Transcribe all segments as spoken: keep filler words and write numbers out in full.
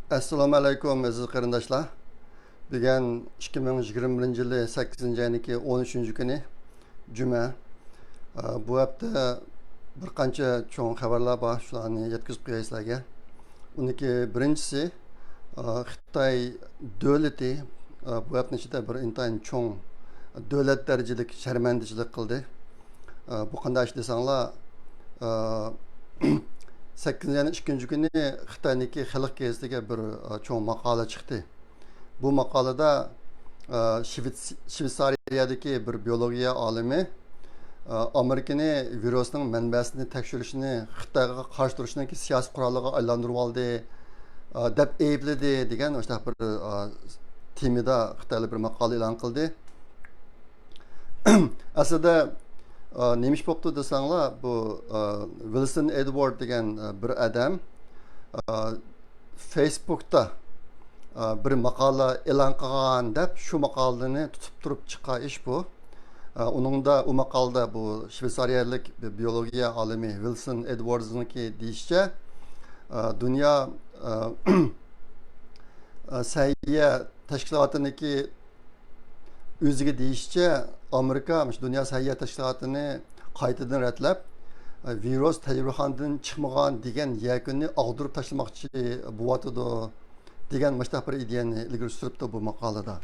ئەسسالامۇ ئەلەيكۇم، ئەزىز قېرىنداشلار. بۈگۈن ئىككى مىڭ يىگىرمە بىرىنچى يىلى سەككىزىنچى ئاينىڭكى ئون ئۈچىنچى كۈنى، جۈمە. ئە، بۇ ھەپتە بىر قانچە چوڭ خەۋەرلەر بار، شۇلارنى يەتكۈزۈپ قوياي سىلەرگە. ئۇنىڭكى بىرىنچىسى، ئە، خىتاي دۆلىتى، ئە، بۇ ھەپتىنىڭ ئىچىدە بىر ئىنتايىن چوڭ دۆلەت دەرىجىلىك شەرمەندىچىلىك قىلدى. ئە، بۇ قانداق ئىش دېسەڭلار، ئە، سەككىزىنچى ئاينىڭ ئىككىنچى كۈنى خىتاينىڭكى خەلق گېزىتىگە بىر، ئە، چوڭ ماقالە چىقتى. بۇ ماقالىدە، ئە، شۋېتس-، شۋېتسارىيەدىكى بىر بىيولوگىيە ئالىمى، ئە، ئامېرىكىنى ۋىرۇسنىڭ مەنبەسىنى تەكشۈرۈشنى خىتايغا قارشى تۇرۇشنىڭكى سىياسىي قورالىغا ئايلاندۇرۇۋالدى، ئە، دەپ ئەيىبلىدى دېگەن مۇشۇنداق بىر، ئە، تېمىدا خىتايلار بىر ماقالە ئېلان قىلدى. ئەسلىدە، ئا، نېمە ئىش بوپتۇ دېسەڭلار، بۇ، ئا، ۋىلسون ئېدۋارد دېگەن، ئا، بىر ئادەم، ئا، فېيسبۇكتا، ئا، بىر ماقالە ئېلان قىلغان دەپ، شۇ ماقالىنى تۇتۇپ تۇرۇپ چىققان ئىش بۇ. ئا، ئۇنىڭدا، ئۇ ماقالىدا بۇ شۋېتسارىيەلىك بىر بىيولوگىيە ئالىمى ۋىلسون ئېدۋاردزنىڭكى دېيىشىچە، ئا، دۇنيا، ئا، ئا، سەھىيە تەشكىلاتىنىڭكى ئۆزىگە دېيىشىچە، ئامېرىكا مۇشۇ دۇنيا سەھىيە تەشكىلاتىنى قايتىدىن رەتلەپ، ۋىرۇس تەجرىبىخانىدىن چىقمىغان دېگەن يەكۈننى ئاغدۇرۇپ تاشلىماقچى بولۇۋاتىدۇ، دېگەن مۇشۇنداق بىر ئىدىيەنى ئىلگىرى سۈرۈپتۇ بۇ ماقالىدا.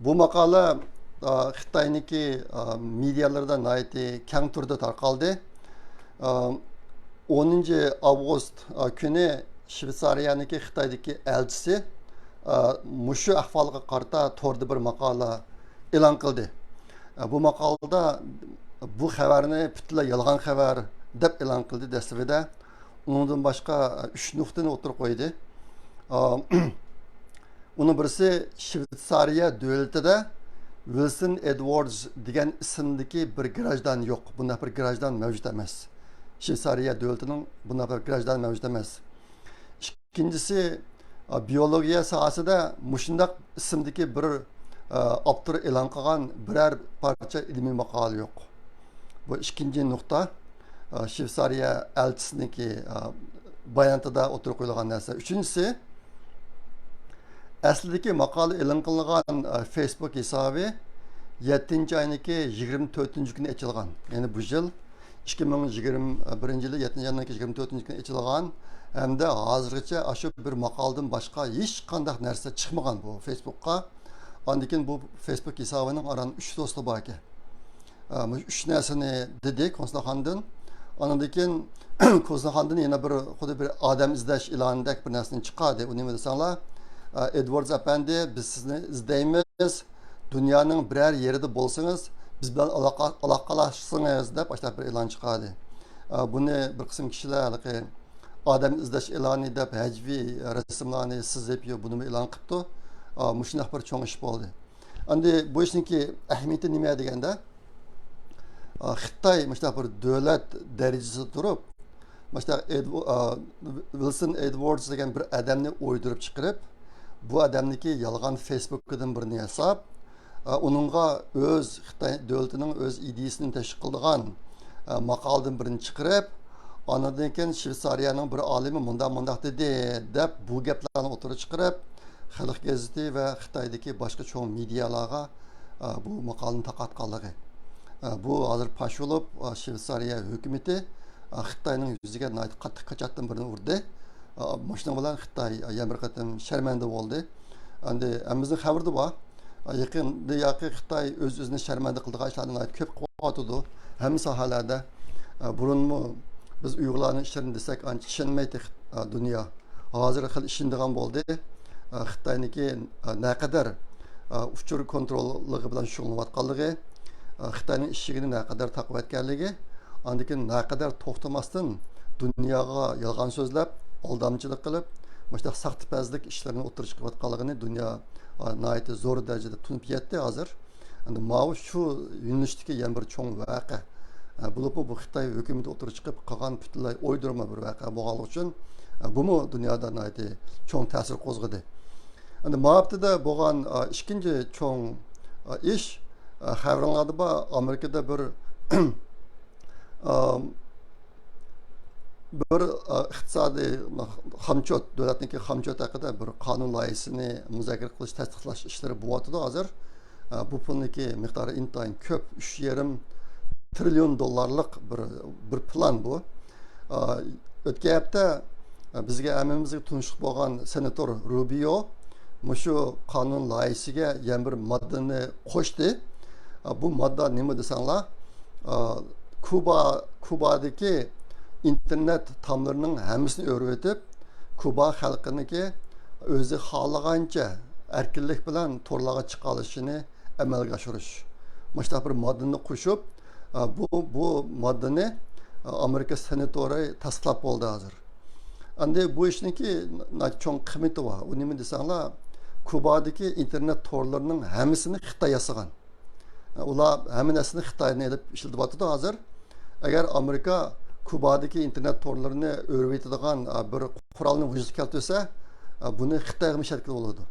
بۇ ماقالە، ئا، خىتاينىڭكى، ئا، مېدىيالىرىدا ناھايىتى كەڭ تۈردە تارقالدى. ئا، ئونىنچى ئاۋغۇست، ئا، كۈنى شۋېتسارىيەنىڭكى خىتايدىكى ئەلچىسى، ئا، مۇشۇ ئەھۋالغا قارىتا توردا بىر ماقالە ئېلان قىلدى. ئا، بۇ ماقالىدا بۇ خەۋەرنى پۈتۈنلەي يالغان خەۋەر دەپ ئېلان قىلدى دەسلىپىدە. ئۇنىڭدىن باشقا، ئۈچ نۇقتىنى ئوتتۇرىغا قويدى. ئا، ئۇنىڭ بىرسى، شۋېتسارىيە دۆلىتىدە ۋىلسون ئېدۋاردز دېگەن ئىسىمدىكى بىر گراژدان يوق. بۇنداق بىر گراژدان مەۋجۇت ئەمەس. شۋېتسارىيە دۆلىتىنىڭ بۇنداق بىر گراژدان مەۋجۇت ئەمەس. ئىككىنچىسى، ئا، بىيولوگىيە ساھەسىدە مۇشۇنداق ئىسىمدىكى بىر، ئا، ئاپتور ئېلان قىلغان بىرەر پارچە ئىلمىي ماقالە يوق. بۇ ئىككىنچى نۇقتا، ئا، شۋېتسارىيە ئەلچىسىنىڭكى، ئا، باياناتىدا ئوتتۇرىغا قويۇلغان نەرسە. ئۈچىنچىسى، ئەسلىدىكى ماقالە ئېلان قىلىنغان، ئا، فېيسبۇك ھېسابى يەتتىنچى ئاينىڭكى يىگىرمە تۆتىنچى كۈنى ئېچىلغان. يەنى بۇ يىل ئىككى مىڭ يىگىرمە بىرىنچى يىلى يەتتىنچى ئاينىڭ يىگىرمە تۆتىنچى كۈنى ئېچىلغان ھەمدە ھازىرغىچە ئاشۇ بىر ماقالىدىن باشقا ھېچقانداق نەرسە چىقمىغان بۇ فېيسبۇكقا. ئاندىن كېيىن بۇ فېيسبۇك ھېسابىنىڭ ئاران ئۈچ دوستى بار ئىكەن. ئە، مۇشۇ ئۈچ نەرسىنى دېدى كونسۇلخانىدىن. ئاندىن كېيىن كونسۇلخانىدىن يەنە بىر، خۇددى بىر ئادەم ئىزدەش ئېلانىدەك بىر نەرسىنى چىقاردى. ئۇ نېمە دېسەڭلار، ئە، ئېدۋاردز ئەپەندى، بىز سىزنى ئىزدەيمىز. دۇنيانىڭ بىرەر يېرىدە بولسىڭىز، بىز بىلەن ئالاقە-، ئالاقىلەشسىڭىز، دەپ ئاشۇنداق بىر ئېلان چىقاردى. ئە، بۇنى بىر قىسىم كىشىلەر ھېلىقى ئادەم ئىزدەش ئېلانى دەپ ھەجۋىي رەسىملەرنى سىزىپ، يو، بۇنىمۇ ئېلان قىپتۇ. ئا، مۇشۇنداق بىر چوڭ ئىش بولدى. ئەمدى بۇ ئىشنىڭكى ئەھمىيىتى نېمە دېگەندە، ئا، خىتاي مۇشۇنداق بىر دۆلەت دەرىجىسىدە تۇرۇپ، مۇشۇنداق ئېدۋ-، ئا، ۋىلسون ئېدۋاردز دېگەن بىر ئادەمنى ئويدۇرۇپ چىقىرىپ، بۇ ئادەمنىڭكى يالغان فېيسبۇكىدىن بىرنى ياساپ، ئا، ئۇنىڭغا ئۆز خىتاي دۆلىتىنىڭ ئۆز ئىدىيىسىنى تەشۋىق قىلىدىغان، ئا، ماقالىدىن بىرنى چىقىرىپ، ئاندىن كېيىن شۋېتسارىيەنىڭ بىر ئالىمى مۇنداق مۇنداق دېدى دەپ بۇ گەپلەرنى ئوتتۇرىغا چىقىرىپ، خەلق گېزىتى ۋە خىتايدىكى باشقا چوڭ مېدىيالارغا، ئا، بۇ ماقالىنى تارقاتقانلىقى. ئا، بۇ ھازىر پاش بولۇپ، ئا، شۋېتسارىيە ھۆكۈمىتى، ئا، خىتاينىڭ يۈزىگە ناھايىتى قاتتىق كاچاتتىن بىرنى ئۇردى. ئا، مۇشۇنىڭ بىلەن خىتاي، ئا، يەنە بىر قېتىم شەرمەندە بولدى. ئەمدى ھەممىمىزنىڭ خەۋىرىدە بار. ئا، يېقىندا ياقى خىتاي ئۆز-ئۆزىنى شەرمەندە قىلىدىغان ئىشلارنى ناھايىتى كۆپ قىلىۋاتىدۇ. ھەممە ساھەلەردە. ئا، بۇرۇنمۇ بىز ئۇيغۇرلارنىڭ ئىشلىرىنى دېسەك ئانچە چۈشەنمەيتتى، ئا، دۇنيا. ھازىر خېلى ئىشىنىدىغان بولدى. ئا، خىتاينىڭكى، ئا، نەقەدەر، ئا، ئۇچۇر كونتروللۇقى بىلەن شۇغۇللىنىۋاتقانلىقى، ئا، خىتاينىڭ ئىشىكىنى نەقەدەر تاقىۋەتكەنلىكى، ئاندىن كېيىن نەقەدەر توختىماستىن دۇنياغا يالغان سۆزلەپ، ئالدامچىلىق قىلىپ، مۇشۇنداق ساختىپەزلىك ئىشلىرىنى ئوتتۇرىغا چىقىرىۋاتقانلىقىنى دۇنيا، ئا، ناھايىتى زور دەرىجىدە تونۇپ يەتتى ھازىر. ئەمدى ماۋۇ شۇ يۆنىلىشتىكى يەنە بىر چوڭ ۋەقە. ئە، بولۇپمۇ بۇ خىتاي ھۆكۈمىتى ئوتتۇرىغا چىقىپ قىلغان پۈتۈنلەي ئويدۇرما بىر ۋەقە بولغانلىقى ئۈچۈن، ئە، بۇمۇ دۇنيادا ناھايىتى چوڭ تەسىر قوزغىدى. ئەمدى ماۋۇ ھەپتىدە بولغان، ئە، ئىككىنچى چوڭ، ئە، ئىش، ئە، خەۋىرىڭلاردا بار، ئامېرىكىدا بىر بىر ئىقتىسادىي خامچوت، دۆلەتنىڭكى خامچوت ھەققىدە بىر قانۇن لايىھىسىنى مۇزاكىرە قىلىش، تەستىقلاش ئىشلىرى بولۇۋاتىدۇ ھازىر. بۇ پۇلنىڭكى مىقدارى ئىنتايىن كۆپ، ئۈچ يېرىم تىرىليون دوللارلىق بىر، بىر پىلان بۇ. ئۆتكەن ھەپتە بىزگە ھەممىمىزگە تونۇشلۇق بولغان سېناتور روبىيو مۇشۇ قانۇن لايىھىسىگە يەنە بىر ماددىنى قوشتى. بۇ ماددا نېمە دېسەڭلار، كۇبا، كۇبادىكى ئىنتېرنېت تاملىرىنىڭ ھەممىسىنى ئۆرۈۋېتىپ، كۇبا خەلقىنىڭكى ئۆزى خالىغانچە ئەركىنلىك بىلەن تورلارغا چىقالىشىنى ئەمەلگە ئاشۇرۇش. مۇشۇنداق بىر ماددىنى قوشۇپ، بۇ، بۇ ماددىنى ئامېرىكا سېناتورى تەستىقلاپ بولدى ھازىر. ئەمدى بۇ ئىشنىڭكى ناھايىتى چوڭ قىممىتى بار. ئۇ نېمە دېسەڭلار، كۇبادىكى ئىنتېرنېت تورلىرىنىڭ ھەممىسىنى خىتاي ياسىغان. ئۇلار ھەممە نەرسىنى خىتايدىن ئېلىپ ئىشلىتىۋاتىدۇ ھازىر. ئەگەر ئامېرىكا كۇبادىكى ئىنتېرنېت تورلىرىنى ئۆرۈۋېتىدىغان، ئە، بىر قورالنى ۋۇجۇدقا كەلتۈرسە، ئە، بۇنى خىتايغىمۇ شەرتكە بولىدۇ.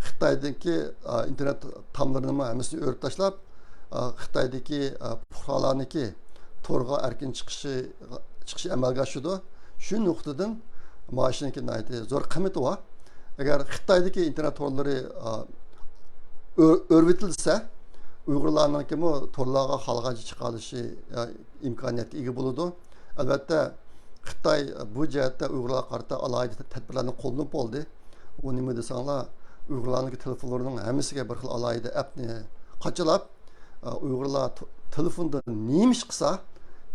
خىتايدىكى، ئە، ئىنتېرنېت تاملىرىنىمۇ ھەممىسىنى ئۆرۈپ تاشلاپ، ئە، خىتايدىكى، ئە، پۇقرالارنىڭكى تورغا ئەركىن چىقىشى، چىقىشى ئەمەلگە ئاشىدۇ. شۇ نۇقتىدىن مانا شۇنىڭكى ناھايىتى زور قىممىتى بار. ئەگەر خىتايدىكى ئىنتېرنېت تورلىرى، ئا، ئۆ-، ئۆرۈۋېتىلسە، ئۇيغۇرلارنىڭكىمۇ تورلارغا خالىغانچە چىقالىشى، ئا، ئىمكانىيەتكە ئىگە بولىدۇ. ئەلۋەتتە، خىتاي بۇ جەھەتتە ئۇيغۇرلارغا قارىتا ئالاھىدە تەدبىرلەرنى قوللىنىپ بولدى. ئۇ نېمە دېسەڭلار، ئۇيغۇرلارنىڭكى تېلېفونلىرىنىڭ ھەممىسىگە بىر خىل ئالاھىدە ئەپنى قاچىلاپ، ئۇيغۇرلار ت-، تېلېفوندا نېمە ئىش قىلسا،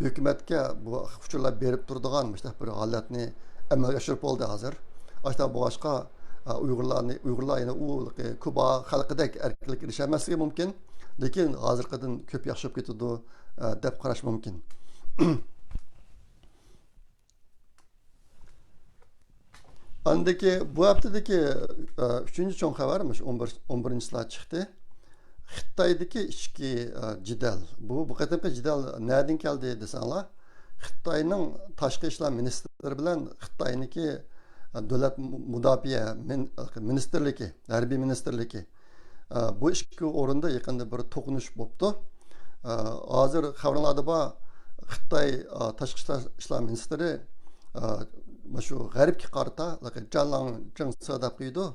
ھۆكۈمەتكە بۇ ئۇچۇرلار بېرىپ تۇرىدىغان مۇشۇنداق بىر ھالەتنى ئەمەلگە ئاشۇرۇپ بولدى ھازىر. ئاشۇنداق بولغاچقا، ئۇيغۇرلارنى، ئۇيغۇرلار يەنە ئۇ كۇبا خەلقىدەك ئەركىنلىككە ئېرىشەلمەسلىكى مۇمكىن، لېكىن ھازىرقىدىن كۆپ ياخشى بولۇپ كېتىدۇ، دەپ قاراش مۇمكىن. ئاندىكى بۇ ھەپتىدىكى، ئە، ئۈچىنچى چوڭ خەۋەر، مۇشۇ ئون بىر، ئون بىرىنچى چىقتى. خىتايدىكى ئىچكى، ئە، جېدەل. بۇ، بۇ قېتىمقى جېدەل نەدىن كەلدى دېسەڭلار، خىتاينىڭ تاشقى ئىشلار مىنىستىرى بىلەن خىتاينىڭكى، ئە، دۆلەت مۇ-، مۇداپىئە مىن-، مىنىستىرلىكى، ھەربىي مىنىستىرلىكى، ئە، بۇ ئىككى ئورۇندا يېقىندا بىر توقۇنۇش بوپتۇ. ئە، ھازىر خەۋەرلەردە بار، خىتاي، ئە، تاشقى ئىشلار، ئىشلار مىنىستىرى، ئە، مۇشۇ غەربكە قارىتا، جانلاڭ جىڭسې دەپ قويىدۇ،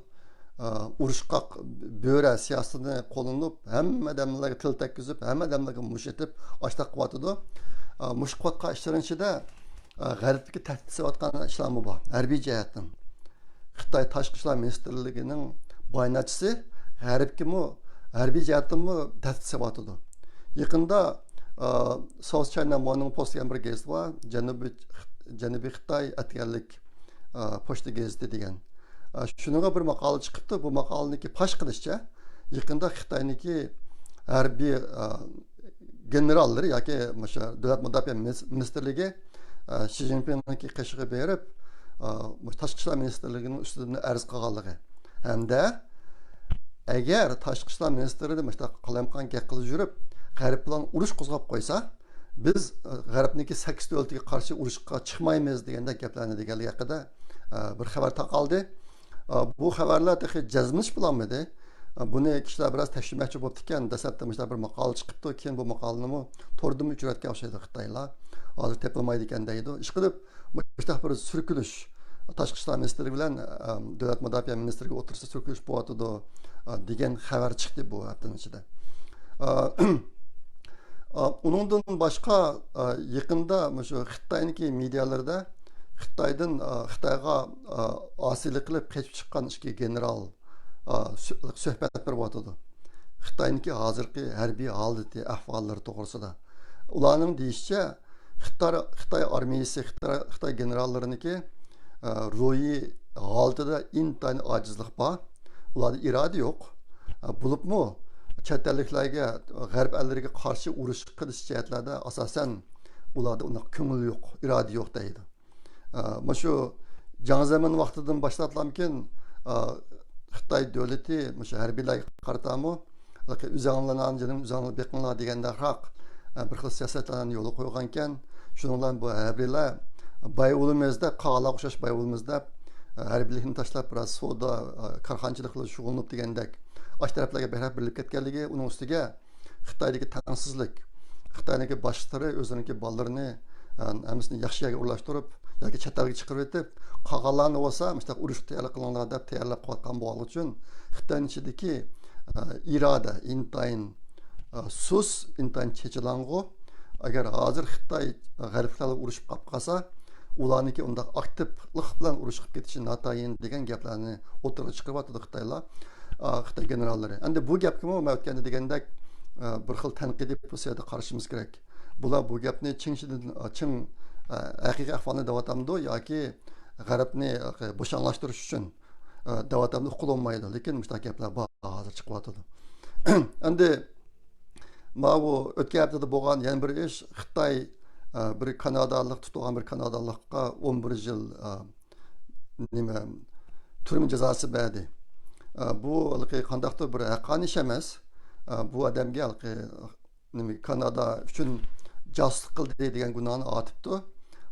ئە، ئۇرۇشقاق بۆرە سىياسىتىنى قوللىنىپ، ھەممە ئادەملەرگە تىل تەگكۈزۈپ، ھەممە ئادەملەرگە مۇش ئېتىپ، ئاشتاق قىلىۋاتىدۇ. ئە، مۇشۇ قىلىۋاتقان ئىشلىرىنىڭ ئىچىدە، ئە، غەربتىكى تەھدىت سېلىۋاتقان ئىشلارمۇ بار، ھەربىي جەھەتتىن. خىتاي تاشقى ئىشلار مىنىستىرلىكىنىڭ باياناتچىسى غەربكىمۇ، ھەربىي جەھەتتىنمۇ تەھدىت سېلىۋاتىدۇ. يېقىندا، ئا، ساوس چاينا مورنىڭ پوست دېگەن بىر گېزىتى بار، جەنۇبىي، جەنۇبىي خىتاي ئەتىگەنلىك، ئا، پوچتا گېزىتى دېگەن. ئا، شۇنىڭغا بىر ماقالە چىقىپتۇ. بۇ ماقالىنىڭكى پاش قىلىشىچە، يېقىندا خىتاينىڭكى ھەربىي، ئا، گېنېراللىرى ياكى مۇشۇ دۆلەت مۇداپىئە مىنىس-، مىنىستىرلىكى، ئە، شى جىنپىڭنىڭكى قېشىغا بېرىپ، ئە، مۇشۇ تاشقى ئىشلار مىنىستىرلىكىنىڭ ئۈستىدىن ئەرز قىلغانلىقى ھەمدە ئەگەر تاشقى ئىشلار مىنىستىرى مۇشۇنداق قالايمىقان گەپ قىلىپ يۈرۈپ، غەرب بىلەن ئۇرۇش قوزغاپ قويسا، بىز، ئە، غەربنىڭكى سەككىز دۆلىتىگە قارشى ئۇرۇشقا چىقمايمىز دېگەندەك گەپلەرنى دېگەنلىكى ھەققىدە، ئە، بىر خەۋەر تارقالدى. ئە، بۇ خەۋەرلەر تېخى جەزملىشىپ بولالمىدى. ئە، بۇنى كىشىلەر بىراز تەكشۈرمەكچى بوپتىكەن. دەسلەپتە مۇشۇنداق بىر ماقالە چىقىپتۇ، كېيىن بۇ ماقالىنىمۇ توردىمۇ ئۆچۈرۈۋەتكەن ئوخشايدۇ خىتايلار. ھازىر تېپىلمايدىكەن دەيدۇ. ئىشقىلىپ، مۇشۇنداق بىر سۈركىلىش، تاشقى ئىشلار مىنىستىرى بىلەن، ئە، دۆلەت مۇداپىئە مىنىستىرىگە ئوتتۇرىسىدا سۈركىلىش بولۇۋاتىدۇ، ئە، دېگەن خەۋەر چىقتى بۇ ھەپتىنىڭ ئىچىدە. ئە، ئە، ئۇنىڭدىن باشقا، ئە، يېقىندا مۇشۇ خىتاينىڭكى مېدىيالىرىدا خىتايدىن، ئە، خىتايغا، ئە، ئاسىيلىق قىلىپ قېچىپ چىققان ئىككى گېنېرال، ئە، سۆ-، سۆھبەت بېرىۋاتىدۇ. خىتاينىڭكى ھازىرقى ھەربىي ھالىتى، ئەھۋاللىرى توغرىسىدا. ئۇلارنىڭ دېيىشىچە، خىتاي، خىتاي ئارمىيىسى، خىتاي، خىتاي گېنېراللىرىنىڭكى، ئە، روھىي ھالىتىدە ئىنتايىن ئاجىزلىق بار. ئۇلاردا ئىرادە يوق. ئە، بولۇپمۇ چەت ئەللىكلەرگە، غەرب ئەللىرىگە قارشى ئۇرۇش قىلىش جەھەتلەردە ئاساسەن ئۇلاردا ئۇنداق كۆڭۈل يوق، ئىرادە يوق دەيدۇ. ئە، مۇشۇ جاڭ زېمىن ۋاقتىدىن باشلاپلامكىن، ئە، خىتاي دۆلىتى مۇشۇ ھەربىيلەرگە قارىتامۇ، ئۆزۈڭلارنىڭ جېنىڭ ئۆزۈڭلار بېقىڭلار دېگەندەكراق، ئە، بىر خىل سىياسەتلەرنى يولغا قويغانىكەن. شۇنىڭ بىلەن بۇ ھەربىيلەر باي بولىمىز دەپ، قاغىلارغا ئوخشاش باي بولىمىز دەپ، ئە، ھەربىيلىكنى تاشلاپ، بىراز سودا، ئە، كارخانىچىلىق بىلەن شۇغۇللىنىپ دېگەندەك، ئاشۇ تەرەپلەرگە بەكرەك بېرىلىپ كەتكەنلىكى، ئۇنىڭ ئۈستىگە خىتايدىكى تەڭسىزلىك، خىتاينىڭكى باشلىقلىرى ئۆزلىرىنىڭكى بالىلىرىنى، ئە، ھەممىسىنى ياخشى يەرگە ئورۇنلاشتۇرۇپ ياكى چەت ئەلگە چىقىرىۋېتىپ، قالغانلارنى بولسا مۇشۇنداق ئۇرۇشقا تەييارلىق قىلىڭلار دەپ تەييارلاپ قىلىۋاتقان بولغانلىقى ئۈچۈن، خىتاينىڭ ئىچىدىكى، ئە، ئىرادە ئىنتايىن، ئە، سۇس، ئىنتايىن چېچىلاڭغۇ. ئەگەر ھازىر خىتاي غەربلىك بىلەن ئۇرۇشۇپ قاپ قالسا، ئۇلارنىڭكى ئۇنداق ئاكتىپلىق بىلەن ئۇرۇشقا كېتىشى ناتايىن دېگەن گەپلەرنى ئوتتۇرىغا چىقىرىۋاتىدۇ خىتايلار، ئا، خىتاي گېنېراللىرى. ئەمدى بۇ گەپكىمۇ مەن ئۆتكەندە دېگەندەك، ئا، بىر خىل تەنقىدىي پوزىتسىيەدە قارىشىمىز كېرەك. بۇلار بۇ گەپنى چىڭ، چىڭ، ئا، ھەقىقىي ئەھۋالنى دەۋاتامدۇ ياكى غەربنى، ئا، بوشاڭلاشتۇرۇش ئۈچۈن، ئا، دەۋاتامدۇ ئۇققىلى بولمايدۇ. لېكىن مۇشۇنداق گەپلەر بار، ھازىر چىقىۋاتىدۇ. ئەمدى ماۋۇ ئۆتكەن ھەپتىدە بولغان يەنە بىر ئىش، خىتاي، ئە، بىر كانادالىق، تۇتۇلغان بىر كانادالىققا ئون بىر يىل، ئە، نېمە، تۈرمە جازاسى بەردى. ئە، بۇ ھېلىقى قانداقتۇر بىر ھەققانىي ئىش ئەمەس. ئە، بۇ ئادەمگە ھېلىقى، نېمە، كانادا ئۈچۈن جاسۇسلۇق قىلدى دېگەن گۇناھنى ئارتىپتۇ.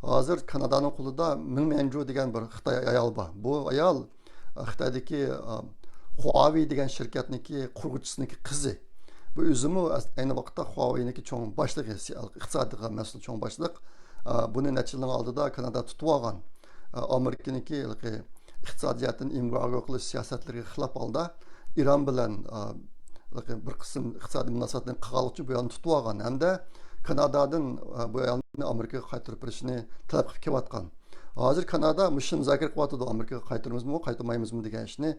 ھازىر كانادانىڭ قولىدا مىڭ ميەنجۇ دېگەن بىر خىتاي ئايال بار. بۇ ئايال، ئە، خىتايدىكى، ئە، خۇاۋېي دېگەن شىركەتنىڭكى قۇرغۇچىسىنىڭكى قىزى. بۇ ئۆزىمۇ ئەس-، ئەينى ۋاقىتتا خۇاۋېينىڭكى چوڭ باشلىقى، سىيا-، ئىقتىسادىغا مەسئۇل چوڭ باشلىق. ئا، بۇنى نەچچە يىلنىڭ ئالدىدا كانادا تۇتۇپ ئالغان. ئا، ئامېرىكىنىڭكى ھېلىقى ئىقتىسادىي جەھەتتىن ئېمبارگو قىلىش سىياسەتلىرىگە خىلاپ ھالدا ئىران بىلەن، ئا، ھېلىقى بىر قىسىم ئىقتىسادىي مۇناسىۋەتنى قىلغانلىقى ئۈچۈن بۇ يەرنى تۇتۇپ ئالغان ھەمدە كانادادىن، ئا، بۇ ئايالنى ئامېرىكىغا قايتۇرۇپ بېرىشنى تەلەپ قىلىپ كېلىۋاتقان. ھازىر كانادا مۇشۇنى مۇزاكىرە قىلىۋاتىدۇ، ئامېرىكىغا قايتۇرىمىزمۇ، قايتۇرمايمىزمۇ دېگەن ئىشنى.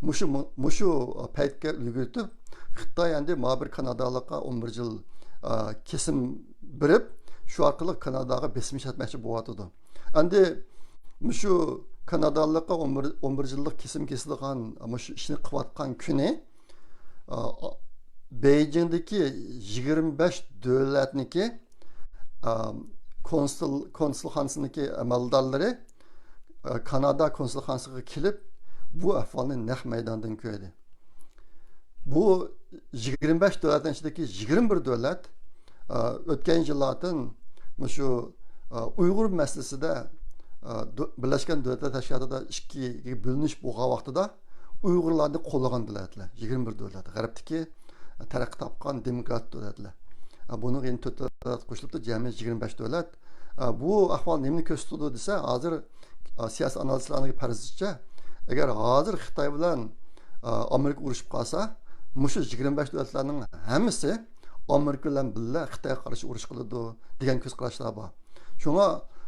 مۇشۇ، مۇشۇ پەيتكە ئۈلگۈرتۈپ، خىتاي ئەمدى ما بىر كانادالىققا ئون بىر يىل، ئا، كېسىم بېرىپ، شۇ ئارقىلىق كاناداغا بېسىم ئىشلەتمەكچى بولۇۋاتىدۇ. ئەمدى مۇشۇ كانادالىققا ئون بىر، ئون بىر يىللىق كېسىم كېسىدىغان مۇشۇ ئىشنى قىلىۋاتقان كۈنى، ئا، بېيجىڭدىكى يىگىرمە بەش دۆلەتنىڭكى، ئا، كونسۇل، كونسۇلخانىسىنىڭكى ئەمەلدارلىرى، ئا، كانادا كونسۇلخانىسىغا كېلىپ، بۇ ئەھۋالنى نەق مەيداندىن كۆردى. بۇ يىگىرمە بەش دۆلەتنىڭ ئىچىدىكى يىگىرمە بىر دۆلەت، ئا، ئۆتكەن يىللاردىن مۇشۇ، ئا، ئۇيغۇر مەسىلىسىدە، ئا، دۆ-، بىرلەشكەن دۆلەتلەر تەشكىلاتىدا ئىككىگە بۆلۈنۈش بولغان ۋاقتىدا ئۇيغۇرلارنى قوللىغان دۆلەتلەر، يىگىرمە بىر دۆلەت، غەربتىكى تەرەققىي تاپقان دېموكرات دۆلەتلەر. بۇنىڭغا يەنە تۆت دۆلەت قوشۇلۇپتۇ، جەمئىي يىگىرمە بەش دۆلەت. بۇ ئەھۋال نېمىنى كۆرسىتىدۇ دېسە، ھازىر سىياسىي ئانالىزچىلارنىڭ پەرىزىچە، ئەگەر ھازىر خىتاي بىلەن ئامېرىكا ئۇرۇشۇپ قالسا، مۇشۇ يىگىرمە بەش دۆلەتلەرنىڭ ھەممىسى ئامېرىكا بىلەن بىللە خىتايغا قارشى ئۇرۇش قىلىدۇ دېگەن كۆز قاراشلار بار. شۇڭا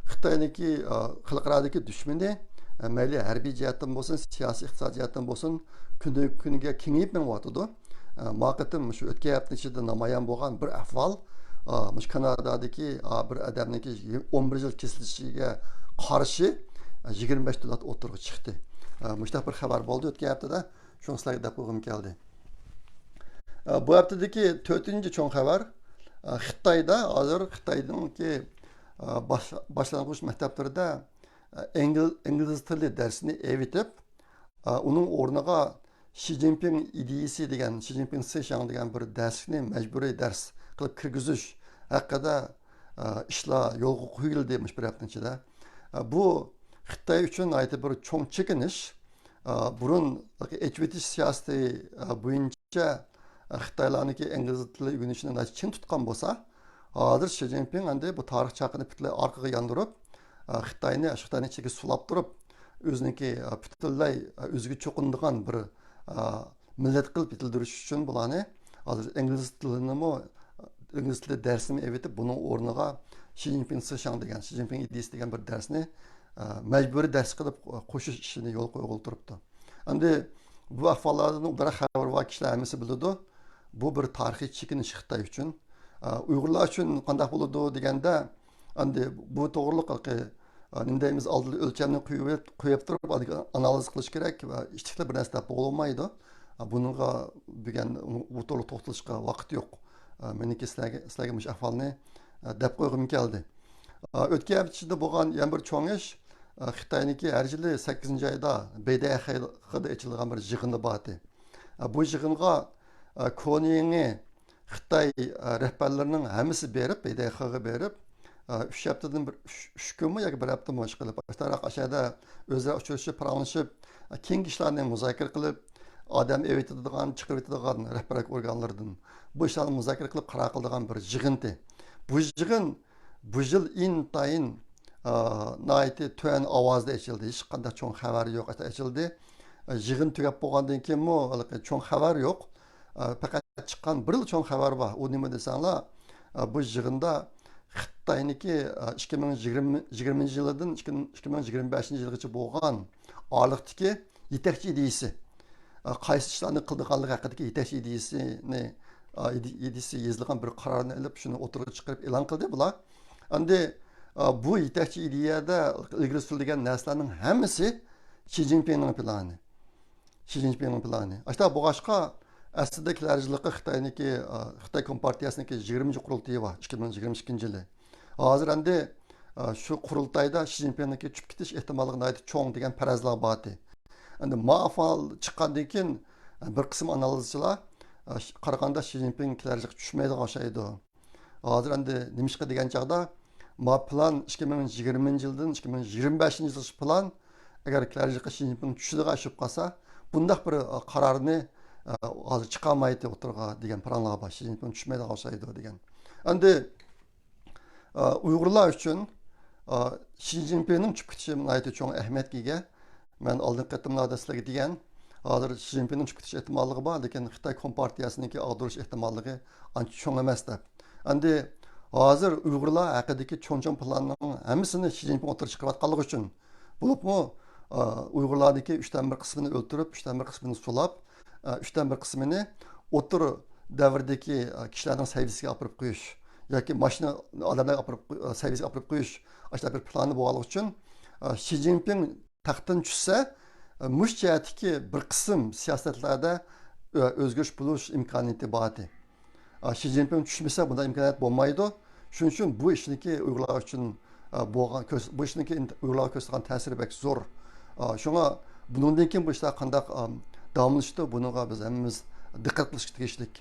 خىتاينىڭكى، ئا، خەلقئارادىكى دۈشمىنى، ئا، مەيلى ھەربىي جەھەتتىن بولسۇن، سىياسىي، ئىقتىسادىي جەھەتتىن بولسۇن، كۈندىن كۈنگە كېڭىيىپ مېڭىۋاتىدۇ. ئا، ما قېتىم شۇ ئۆتكەن ھەپتىنىڭ ئىچىدە نامايان بولغان بىر ئەھۋال، ئا، مۇشۇ كانادادىكى، ئا، بىر ئادەمنىڭكى ئون بىر يىل كېسىلىشىگە قارشى، ئا، يىگىرمە بەش دۆلەت ئوتتۇرىغا چىقتى. ئا، مۇشۇنداق بىر خەۋەر بولدى ئۆتكەن ھەپتىدە. شۇنى سىلەرگە دەپ قويغۇم كەلدى. ئا، بۇ ھەپتىدىكى تۆتىنچى چوڭ خەۋەر، ئا، خىتايدا، ھازىر خىتاينىڭكى، ئا، باش-، باشلانغۇچ مەكتەپلىرىدە، ئا، ئىنگل-، ئىنگلىز تىلى دەرسىنى ئېۋىتىپ، ئا، ئۇنىڭ ئورنىغا شى جىنپىڭ ئىدىيىسى دېگەن، شى جىنپىڭ سىشياڭ دېگەن بىر دەرسلىكنى مەجبۇرىي دەرس قىلىپ كىرگۈزۈش ھەققىدە، ئا، ئىشلار يولغا قويۇلدى مۇشۇ بىر ھەپتىنىڭ ئىچىدە. ئا، بۇ خىتاي ئۈچۈن ناھايىتى بىر چوڭ چېكىنىش. ئا، بۇرۇن ئېچىۋېتىش سىياسىتى، ئا، بويىچە، ئا، خىتايلارنىڭكى ئىنگلىز تىلى ئۆگىنىشىنى ناھايىتى چىڭ تۇتقان بولسا، ھازىر شى جىنپىڭ ئەمدى بۇ تارىخ چاقىنى پۈتۈنلەي ئارقىغا ياندۇرۇپ، ئا، خىتاينى، شۇ خىتاينىڭ ئىچىگە سولاپ تۇرۇپ، ئۆزىنىڭكى، ئا، پۈتۈنلەي، ئا، ئۆزىگە چوقۇنىدىغان بىر، ئا، مىللەت قىلىپ يېتىلدۈرۈش ئۈچۈن بۇلارنى ھازىر ئىنگلىز تىلىنىمۇ، ئىنگلىز تىلى دەرسىنى ئېۋىتىپ، بۇنىڭ ئورنىغا شى جىنپىڭ سىشياڭ دېگەن، شى جىنپىڭ ئىدىيىسى دېگەن بىر دەرسنى، ئە، مەجبۇرىي دەرس قىلىپ قوشۇش ئىشىنى يولغا قويغىلى تۇرۇپتۇ. ئەمدى بۇ ئەھۋاللاردىن ئوبدانراق خەۋىرى بار كىشىلەر ھەممىسى بىلىدۇ. بۇ بىر تارىخىي چېكىنىش خىتاي ئۈچۈن. ئە، ئۇيغۇرلار ئۈچۈن قانداق بولىدۇ دېگەندە، ئەمدى بۇ توغرىلىق، ئە، نېمە دەيمىز، ئالدىدا ئۆلچەمنى قويۇپ، قويۇپ تۇرۇپ، ئانالىز قىلىش كېرەك ۋە ئىچتىكىلا بىر نەرسە دەپ بولالمايدۇ. بۇنىڭغا بۈگۈن ئۇ توغرىلىق توختىلىشقا ۋاقىت يوق. مېنىڭكى سىلەرگە، سىلەرگە مۇشۇ ئەھۋالنى دەپ قويغۇم كەلدى. ئۆتكەن ھەپتە ئىچىدە بولغان يەنە بىر چوڭ ئىش، خىتاينىڭكى ھەر يىلى سەككىزىنچى ئايدا بېيدەخېغا ئېچىلىدىغان بىر يىغىنى بار ئىدى. بۇ يىغىنغا كونا يېڭى خىتاي، ئە، رەھبەرلىرىنىڭ ھەممىسى بېرىپ، بېيدەخېغا بېرىپ، ئە، ئۈچ ھەپتىدىن بىر، ئۈچ، ئۈچ كۈنمۇ ياكى بىر ھەپتىمۇ ئىشقىلىپ، ئاشتاراق ئاشەدە ئۆزئارا ئۇچرىشىپ، پاراڭلىشىپ، ئە، كېيىنكى ئىشلارنى مۇزاكىرە قىلىپ، ئادەم ئېۋىتىدىغان، چىقىرىۋېتىدىغان رەھبەرلىك ئورگانلىرىدىن بۇ ئىشلارنى مۇزاكىرە قىلىپ قارار قىلىدىغان بىر يىغىنتى. بۇ يىغىن بۇ يىل ئىنتايىن، ئا، ناھايىتى تۆۋەن ئاۋازدا ئېچىلدى. ھېچقانداق چوڭ خەۋەر يوق ئېچىلدى. ئا، يىغىن تۈگەپ بولغاندىن كېيىنمۇ ھېلىقى چوڭ خەۋەر يوق. ئا، پەقەت چىققان بىرلا چوڭ خەۋەر بار. ئۇ نېمە دېسەڭلار، ئا، بۇ يىغىندا خىتاينىڭكى، ئا، ئىككى مىڭ يىگىرمە، يىگىرمىنچى يىلىدىن ئىككى، ئىككى مىڭ يىگىرمە بەشىنچى يىلغىچە بولغان ئارىلىقتىكى يېتەكچى ئىدىيىسى، ئا، قايسى ئىشلارنى قىلىدىغانلىقى ھەققىدىكى يېتەكچى ئىدىيىسىنى، ئا، ئىدى-، ئىدىيىسى يېزىلغان بىر قارارنى ئېلىپ، شۇنى ئوتتۇرىغا چىقىرىپ ئېلان قىلدى بۇلار. ئەمدى، ئا، بۇ يېتەكچى ئىدىيەدە ئىلگىرى سۈرۈلگەن نەرسىلەرنىڭ ھەممىسى شى جىنپىڭنىڭ پىلانى. شى جىنپىڭنىڭ پىلانى. ئاشتا بولغاچقا، ئەسلىدە كېلەر يىللىقى خىتاينىڭكى، ئا، خىتاي كومپارتىيەسىنىڭكى يىگىرمىنچى قۇرۇلتىيى بار، ئىككى مىڭ يىگىرمە ئىككىنچى يىلى. ھازىر ئەمدى، ئا، شۇ قۇرۇلتايدا شى جىنپىڭنىڭكى چۈشۈپ كېتىش ئېھتىماللىقى ناھايىتى چوڭ دېگەن پەرەزلەر بار ئىدى. ئەمدى ما ئەھۋال چىققاندىن كېيىن، بىر قىسىم ئانالىزچىلار، ئا، ش-، قارىغاندا شى جىنپىڭ كېلەر يىلقى چۈشمەيدىغان ئوخشايدۇ. ھازىر ئەمدى نېمىشقا دېگەن چاغدا، ما پىلان ئىككى مىڭ يىگىرمىنچى يىلدىن ئىككى مىڭ يىگىرمە بەشىنچى يىلغىچە پىلان، ئەگەر كېلەر يىلقى شى جىنپىڭ چۈشىدىغان ئىش بولۇپ قالسا، بۇنداق بىر، ئا، قارارنى، ئا، ھازىر چىقارمايتتى ئوتتۇرىغا دېگەن پاراڭلار بار. شى جىنپىڭ چۈشمەيدىغان ئوخشايدۇ دېگەن. ئەمدى ئا، ئۇيغۇرلار ئۈچۈن، ئا، شى جىنپىڭنىڭ چۈشۈپ كېتىشى ناھايىتى چوڭ ئەھمىيەتكە ئىگە. مەن ئالدىنقى قېتىملاردا سىلەرگە دېگەن، ھازىر شى جىنپىڭنىڭ چۈشۈپ كېتىش ئېھتىماللىقى بار، لېكىن خىتاي كومپارتىيەسىنىڭكى ئاغدۇرۇش ئېھتىماللىقى ئانچە چوڭ ئەمەس دەپ. ئەمدى ھازىر ئۇيغۇرلار ھەققىدىكى چوڭ-چوڭ پىلاننىڭ ھەممىسىنى شى جىنپىڭ ئوتتۇرىغا چىقىرىۋاتقانلىقى ئۈچۈن، بولۇپمۇ، ئا، ئۇيغۇرلاردىكى ئۈچتىن بىر قىسمىنى ئۆلتۈرۈپ، ئۈچتىن بىر قىسمىنى سولاپ، ئۈچتىن بىر قىسمىنى ئوتتۇرا دەۋردىكى كىشىلەرنىڭ سەۋىيىسىگە ئاپىرىپ قويۇش ياكى ماشىنا ئادەملەرگە ئاپىرىپ، سەۋىيىسىگە ئاپىرىپ قويۇش، ئاشۇنداق بىر پىلانى بولغانلىقى ئۈچۈن، شى جىنپىڭ تەختتىن چۈشسە، مۇشۇ جەھەتتىكى بىر قىسىم سىياسەتلەردە ئۆزگىرىش بولۇش ئىمكانىيىتى بار ئىدى. شى جىنپىڭ چۈشمىسە، بۇنداق ئىمكانىيەت بولمايدۇ. شۇنىڭ ئۈچۈن بۇ ئىشنىڭكى ئۇيغۇرلار ئۈچۈن، ئا، بولغان كۆرس-، بۇ ئىشنىڭكى ئىنت-، ئۇيغۇرلارغا كۆرسىتىدىغان تەسىرى بەك زور. ئا، شۇڭا بۇنىڭدىن كېيىن بۇ ئىشلار قانداق، ئا، داۋاملىشىدۇ، بۇنىڭغا بىز ھەممىمىز دىققەت قىلىشقا تېگىشلىك.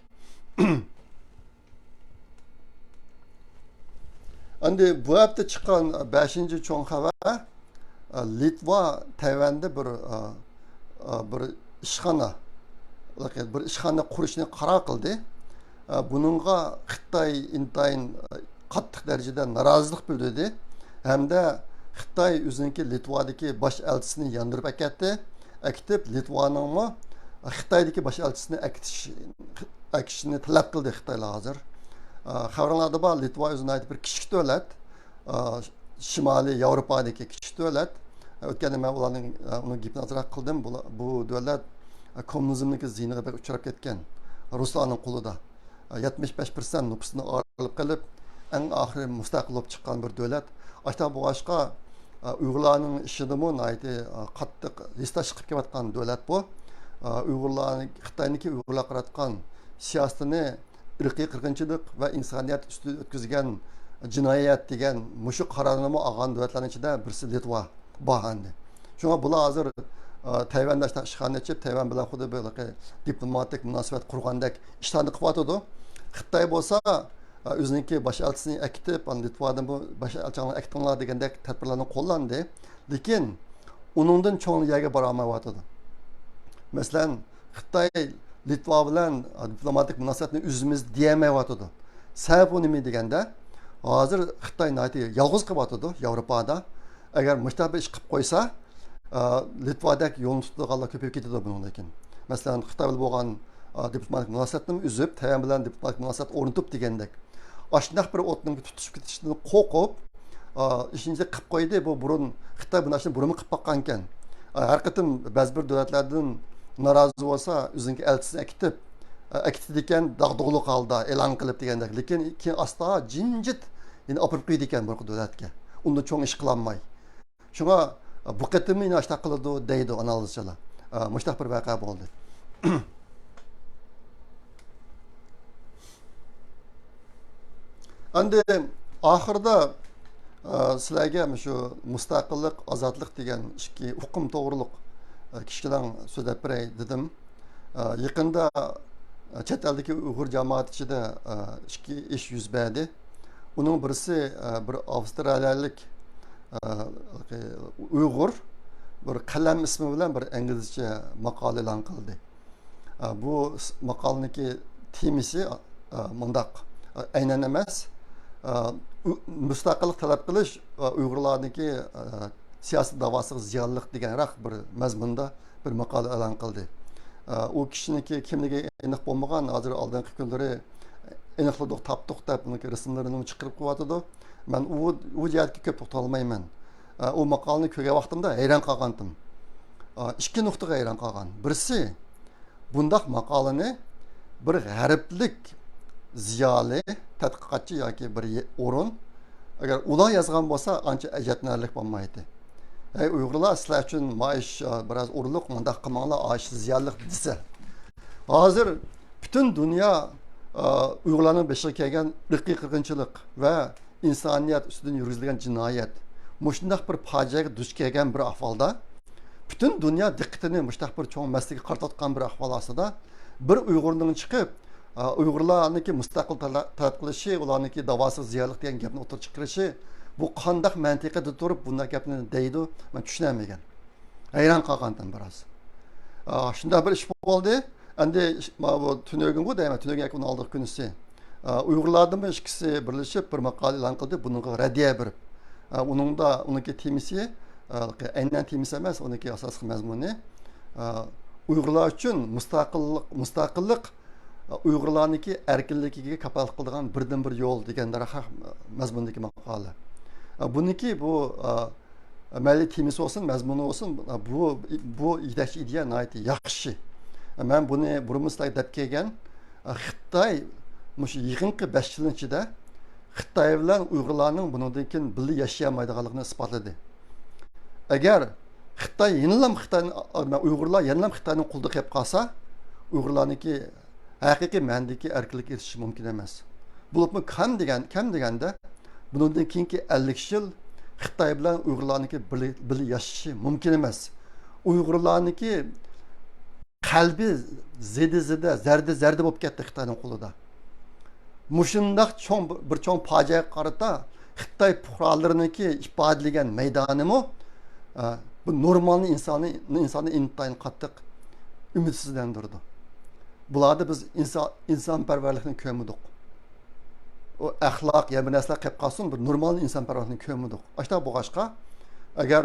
ئەمدى بۇ ھەپتە چىققان بەشىنچى چوڭ خەۋەر، ئا، لىتۋا تەيۋەندە بىر، ئا، ئا، بىر ئىشخانا، بىر ئىشخانا قۇرۇشنى قارار قىلدى. ئا، بۇنىڭغا خىتاي ئىنتايىن، ئا، قاتتىق دەرىجىدە نارازىلىق بىلدۈردى ھەمدە خىتاي ئۆزىنىڭكى لىتۋادىكى باش ئەلچىسىنى ياندۇرۇپ ئەكەتتى. ئەكېتىپ، لىتۋانىڭمۇ خىتايدىكى باش ئەلچىسىنى ئەكېتىش، ئەكېتىشنى تەلەپ قىلدى خىتايلار ھازىر. ئا، خەۋىرىڭلاردا بار، لىتۋا ئۆزى ناھايىتى بىر كىچىك دۆلەت. ئا، شىمالىي ياۋروپادىكى كىچىك دۆلەت. ئۆتكەندە مەن ئۇلارنىڭ، ئۇنىڭ گېپىنى ئازراق قىلدىم. بۇلا-، بۇ دۆلەت، ئا، كوممۇنىزمنىڭكى زىيىنىغا بەك ئۇچراپ كەتكەن. رۇسلارنىڭ قولىدا. ئا، يەتمىش بەش پىرسەنت نوپۇسىدىن ئايرىلىپ قېلىپ، ئەڭ ئاخىرى مۇستەقىل بولۇپ چىققان بىر دۆلەت. ئاشۇنداق بولغاچقا، ئا، ئۇيغۇرلارنىڭ ئىشىدىمۇ ناھايىتى، ئا، قاتتىق ھېسداش چىقىپ كېلىۋاتقان دۆلەت بۇ. ئا، ئۇيغۇرلارنىڭ، خىتاينىڭكى ئۇيغۇرلارغا قاراتقان سىياسىتىنى ئىرقىي قىرغىنچىلىق ۋە ئىنسانىيەت ئۈستىدە ئۆتكۈزگەن جىنايەت دېگەن مۇشۇ قارارنىمۇ ئالغان دۆلەتلەرنىڭ ئىچىدە بىرسى لىتۋا بار ئەمدى. شۇڭا بۇلار ھازىر، ئا، تەيۋەندە ئىشخانا ئېچىپ، تەيۋەن بىلەن خۇددى بىر دىپلوماتىك مۇناسىۋەت قۇرغاندەك ئىشلارنى قىلىۋاتىدۇ. خىتاي بولسا، ئا، ئۆزىنىڭكى باش ئەلچىسىنى ئەكېتىپ، ئاندىن لىتۋادىن بۇ باش ئەلچىڭلارنى ئەكىتىڭلار دېگەندەك تەدبىرلەرنى قوللاندى. لېكىن ئۇنىڭدىن چوڭ يەرگە بارالمايۋاتىدۇ. مەسىلەن، خىتاي لىتۋا بىلەن دىپلوماتىك مۇناسىۋەتنى ئۈزىمىز دېيەلمەيۋاتىدۇ. سەۋەبى نېمە دېگەندە، ھازىر خىتاي ناھايىتى يالغۇز قېلىۋاتىدۇ ياۋروپادا. ئەگەر مۇشۇنداق بىر ئىش قىلىپ قويسا، ئا، لىتۋادەك يولنى تۇتىدىغانلار كۆپىيىپ كېتىدۇ بۇنىڭدىن كېيىن. مەسىلەن، خىتاي بىلەن بولغان، ئا، دىپلوماتىك مۇناسىۋەتنى ئۈزۈپ، تەيۋەن بىلەن دىپلوماتىك مۇناسىۋەت ئورنىتىپ دېگەندەك. ئاشۇنداق بىر ئوتنىڭ تۇتۇشۇپ كېتىشىدىن قورقۇپ، ئا، ئىشىنچە قىلىپ قويدى. بۇ بۇرۇن، خىتاي بۇ نەرسىنى بۇرۇنمۇ قىلىپ باققانىكەن. ئا، ھەر قېتىم بەزى بىر دۆلەتلەردىن نارازى بولسا، ئۆزىنىڭكى ئەلچىسىنى ئەكېتىپ، ئا، ئەكېتىدىكەن، داغدۇغىلىق ھالدا ئېلان قىلىپ دېگەندەك. لېكىن كېيىن ئاستا جىمجىت يەنە ئاپىرىپ قويىدىكەن بۇ دۆلەتكە. ئۇندىن چوڭ ئىش قىلالماي. شۇڭا بۇ قېتىممۇ يەنە ئاشۇنداق قىلىدۇ دەيدۇ ئانالىزچىلار. ئا، مۇشۇنداق بىر ۋەقە بولدى. ئەمدى ئاخىرىدا، ئا، سىلەرگە مۇشۇ مۇستەقىللىق، ئازادلىق دېگەن ئىككى ئۇقۇم توغرۇلۇق، ئا، كىچىككىنە سۆزلەپ بېرەي دېدىم. ئا، يېقىندا، ئا، چەت ئەلدىكى ئۇيغۇر جامائىتى ئىچىدە، ئا، ئىككى ئىش يۈز بەردى. ئۇنىڭ بىرسى، ئا، بىر ئاۋسترالىيەلىك، ئا، ئۇيغۇر بىر قەلەم ئىسمى بىلەن بىر ئىنگلىزچە ماقالە ئېلان قىلدى. ئا، بۇ س-، ماقالىنىڭكى تېمىسى، ئا، مۇنداق، ئا، ئەينەن ئەمەس، ئە، ئۇ-، مۇستەقىللىق تەلەپ قىلىش، ئە، ئۇيغۇرلارنىڭكى، ئە، سىياسىي داۋاسىغا زىيانلىق دېگەنراق بىر مەزمۇندا بىر ماقالە ئېلان قىلدى. ئە، ئۇ كىشىنىڭكى كىملىكى ئېنىق بولمىغان، ھازىر ئالدىنقى كۈنلىرى ئېنىقلىدۇق، تاپتۇق دەپ، ئۇنىڭكى رەسىملىرىنى چىقىرىپ قويۇۋاتىدۇ. مەن ئۇ، ئۇ جەھەتكە كۆپ توختالمايمەن. ئە، ئۇ ماقالىنى كۆرگەن ۋاقتىمدا ھەيران قالغانتىم. ئە، ئىككى نۇقتىغا ھەيران قالغان. بىرسى، بۇنداق ماقالىنى بىر غەربلىك زىيالىي، تەتقىقاتچى ياكى بىر يە-، ئورۇن، ئەگەر ئۇلار يازغان بولسا، ئانچە ئەجەبلىنەرلىك بولمايتتى. ھەي، ئۇيغۇرلار، سىلەر ئۈچۈن مائاش، ئە، بىراز ئۇرۇقلۇق، مۇنداق قىلماڭلار، ئاش زىيانلىق دېسە. ھازىر پۈتۈن دۇنيا، ئە، ئۇيغۇرلارنىڭ بېشىغا كەلگەن ئىرقىي قىرغىنچىلىق ۋە ئىنسانىيەت ئۈستىدىن يۈرگۈزۈلگەن جىنايەت، مۇشۇنداق بىر پاجىئەگە دۇچ كەلگەن بىر ئەھۋالدا، پۈتۈن دۇنيا دىققىتىنى مۇشۇنداق بىر چوڭ مەسىلىگە قارىتىۋاتقان بىر ئەھۋال ئاستىدا، بىر ئۇيغۇرنىڭ چىقىپ، ئۇيغۇرلارنىڭكى مۇستەقىل تەلە-، تەلەپ قىلىشى، ئۇلارنىڭكى داۋاسىغا زىيانلىق دېگەن گەپنى ئوتتۇرىغا چىقىرىشى، بۇ قانداق مەنتىقىدە تۇرۇپ بۇنداق گەپنى دەيدۇ، مەن چۈشىنەلمىگەن. ھەيران قالغانتىم بىراز. ئا، شۇنداق بىر ئىش بولدى. ئەمدى ئىش-، مانا بۇ تۈنۈگۈنغۇ دەيمەن، تۈنۈگۈن ياكى ئۇنىڭ ئالدىنقى كۈنىسى. ئا، ئۇيغۇرلاردىنمۇ ئىككىسى بىرلىشىپ بىر ماقالە ئېلان قىلدى، بۇنىڭغا رەددىيە بېرىپ. ئا، ئۇنىڭدا، ئۇنىڭكى تېمىسى، ئا، ئەينەن تېمىسى ئەمەس، ئۇنىڭكى ئاساسلىق مەزمۇنى، ئا، ئۇيغۇرلار ئۈچۈن مۇستەقىللىق، مۇستەقىللىق، ئا، ئۇيغۇرلارنىڭكى ئەركىنلىكىگە كاپالەت قىلىدىغان بىردىنبىر يول دېگەن دەرھەق مەزمۇندىكى ماقالە. ئا، بۇنىڭكى بۇ، ئا، مەيلى تېمىسى بولسۇن، مەزمۇنى بولسۇن، بۇ، بۇ يېتەكچى ئىدىيە ناھايىتى ياخشى. مەن بۇنى بۇرۇنمۇ سىلەرگە دەپ كەلگەن، خىتاي مۇشۇ يېقىنقى بەش يىلنىڭ ئىچىدە خىتاي بىلەن ئۇيغۇرلارنىڭ بۇنىڭدىن كېيىن بىللە ياشىيالمايدىغانلىقىنى ئىسپاتلىدى. ئەگەر خىتاي يەنىلا خىتاينى، ئۇيغۇرلار يەنىلا خىتاينىڭ قولىدا قېلىپ قالسا، ئۇيغۇرلارنىڭكى ھەقىقىي مەنىدىكى ئەركىنلىككە ئېرىشىش مۇمكىن ئەمەس. بولۇپمۇ كەم دېگەن، كەم دېگەندە، بۇنىڭدىن كېيىنكى ئەللىك يىل خىتاي بىلەن ئۇيغۇرلارنىڭكى بىللە، بىللە ياشىشى مۇمكىن ئەمەس. ئۇيغۇرلارنىڭكى قەلبى زېدە زېدە، زەردە زەردە بولۇپ كەتتى خىتاينىڭ قولىدا. مۇشۇنداق چوڭ، بىر چوڭ پاجىئەگە قارىتا خىتاي پۇقرالىرىنىڭكى ئىپادىلىگەن مەيدانىمۇ، ئە، بۇ نورمالنى ئىنساننى، ئىنساننى ئىنتايىن قاتتىق ئۈمىدسىزلەندۈرىدۇ. بۇلاردا بىز ئىنسان، ئىنسانپەرۋەرلىكنى كۆرمىدۇق. ئۇ ئەخلاق، يەنە بىر نەرسىلەر قېلىپ قالسۇن، بىر نورمال ئىنسانپەرۋەرلىكنى كۆرمىدۇق. ئاشۇنداق بولغاچقا، ئەگەر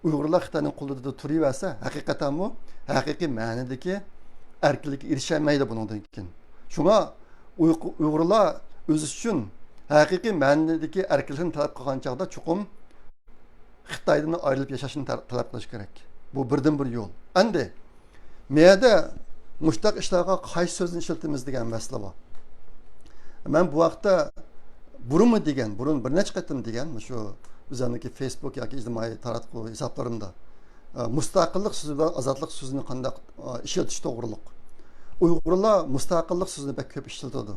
ئۇيغۇرلار خىتاينىڭ قولىدا تۇرۇۋەرسە، ھەقىقەتەنمۇ ھەقىقىي مەنىدىكى ئەركىنلىككە ئېرىشەلمەيدۇ بۇنىڭدىن كېيىن. شۇڭا ئۇيغۇ-، ئۇيغۇرلار ئۆزى ئۈچۈن ھەقىقىي مەنىدىكى ئەركىنلىكنى تەلەپ قىلغان چاغدا چوقۇم خىتايدىن ئايرىلىپ ياشاشنى تە-، تەلەپ قىلىش كېرەك. بۇ بىردىنبىر يول. ئەمدى مەيەدە مۇشتاق ئىشلارغا قايسى سۆزنى ئىشلىتىمىز دېگەن مەسىلە بار. مەن بۇ ھەقتە بۇرۇنمۇ دېگەن، بۇرۇن بىر نەچچە قېتىم دېگەن، مۇشۇ ئۆزۈمنىڭكى فېيسبۇك ياكى ئىجتىمائىي تاراتقۇ ھېسابلىرىمدا، ئە، مۇستەقىللىق سۆزى بىلەن ئازادلىق سۆزىنى قانداق، ئە، ئىشلىتىش توغرۇلۇق. ئۇيغۇرلار مۇستەقىللىق سۆزىنى بەك كۆپ ئىشلىتىدۇ.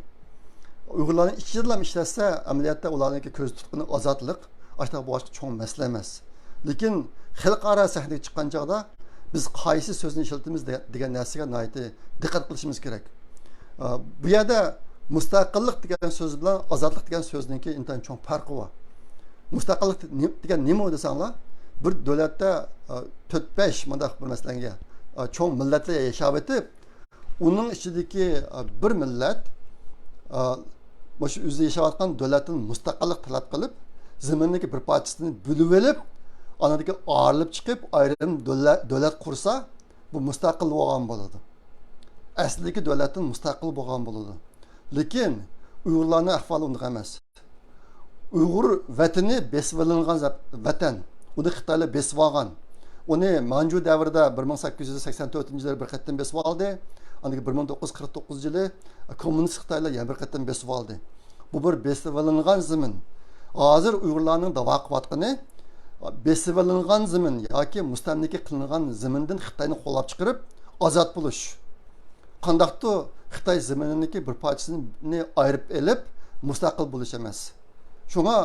ئۇيغۇرلارنىڭ ئىچىدىلا ئىشلەتسە، ئەمەلىيەتتە ئۇلارنىڭكى كۆزدە تۇتقىنى ئازادلىق، ئاشتاق بولغاچقا چوڭ مەسىلە ئەمەس. لېكىن خەلقئارا سەھنىگە چىققان چاغدا بىز قايسى سۆزنى ئىشلىتىمىز دە-، دېگەن نەرسىگە ناھايىتى دىققەت قىلىشىمىز كېرەك. ئە، بۇ يەردە مۇستەقىللىق دېگەن سۆز بىلەن ئازادلىق دېگەن سۆزنىڭكى ئىنتايىن چوڭ پەرقى بار. مۇستەقىللىق نېم-، دېگەن نېمە دېسەڭلار، بىر دۆلەتتە، ئە، تۆت بەش مۇنداق بىر مەسىلەنگە، ئە، چوڭ مىللەتلەر ياشاۋېتىپ، ئۇنىڭ ئىچىدىكى، ئە، بىر مىللەت، ئە، مۇشۇ ئۆزى ياشاۋاتقان دۆلەتتىن مۇستەقىللىق تەلەپ قىلىپ، زېمىننىڭكى بىر پارچىسىنى بۆلۈۋېلىپ، ئانىڭدىكى ئايرىلىپ چىقىپ، ئايرىم دۆلە-، دۆلەت قۇرسا، بۇ مۇستەقىل بولغان بولىدۇ. ئەسلىدىكى دۆلەتتىن مۇستەقىل بولغان بولىدۇ. لېكىن ئۇيغۇرلارنىڭ ئەھۋالى ئۇنداق ئەمەس. ئۇيغۇر ۋەتىنى بېسىۋېلىنغان زە-، ۋەتەن. ئۇنى خىتايلار بېسىۋالغان. ئۇنى مانجۇ دەۋرىدە بىر مىڭ سەككىز يۈز سەكسەن تۆتىنچى يىلى بىر قېتىم بېسىۋالدى. ئاندىن كېيىن بىر مىڭ توققۇز يۈز قىرىق توققۇزىنچى يىلى كوممۇنىست خىتايلار يەنە بىر قېتىم بېسىۋالدى. بۇ بىر بېسىۋېلىنغان زېمىن. ھازىر ئۇيغۇرلارنىڭ داۋا قىلىۋاتقىنى، بېسىۋېلىنغان زېمىن ياكى مۇستەملىكە قىلىنغان زېمىندىن خىتاينى قوغلاپ چىقىرىپ، ئازاد بولۇش. قانداقتۇ خىتاي زېمىنىنىڭكى بىر پارچىسىنى ئايرىپ ئېلىپ، مۇستەقىل بولۇش ئەمەس. شۇڭا